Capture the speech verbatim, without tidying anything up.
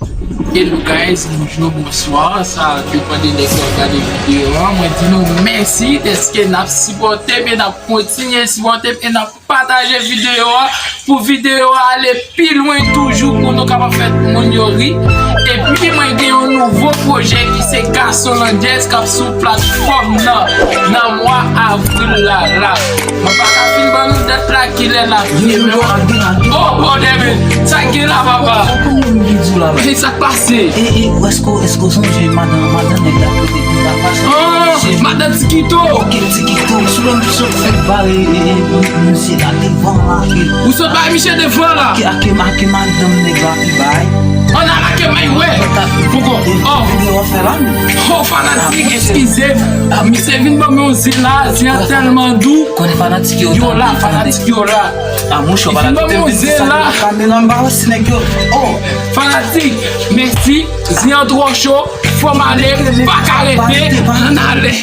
Hello guys, bonjou, bonswa, sa depann de lè ke w ap gade videyo a. Mwen di nou mèsi dèske n ap sipòte m e n ap kontinye sipòte m e n ap pataje videyo a pou videyo a ale pi lwen toujou pou nou kapab fè moun yo ri. Epi mwen gen yon nouvo pwojè ki se Gason Landjèz k ap sou platfòm nan nan mwa avril la la. Mwen pa ka fin ban nou dat la kilè l ap fini. Oh, oh, David, sa ki la, papa? Sa k pase? E, e, èske, èske w sonje madan, madan nèg la kote ki ta pase? Ah, madan Tikito. Ok, Tikito, sou lè misye fèk bare, e, e, misye la devan la, ke Ou sot bay misye devan la. Ake, ake, ake madanm nèg la ki bay. Ann al ake may wè. Poko. Oh. Videyo a fè la, men. Oh, fanatik, eskize m. Misye vin ban mwen yon zen la, zen an tèlman dou. Konnen fanatik yo la, fanatik yo la. A, monchè, fanatik te vin di sa, kamera m ba wè si nèg yo. Oh. Fanatik, mèsi. Zen an twò cho. Fò m ale, pa ka rete. Ann ale.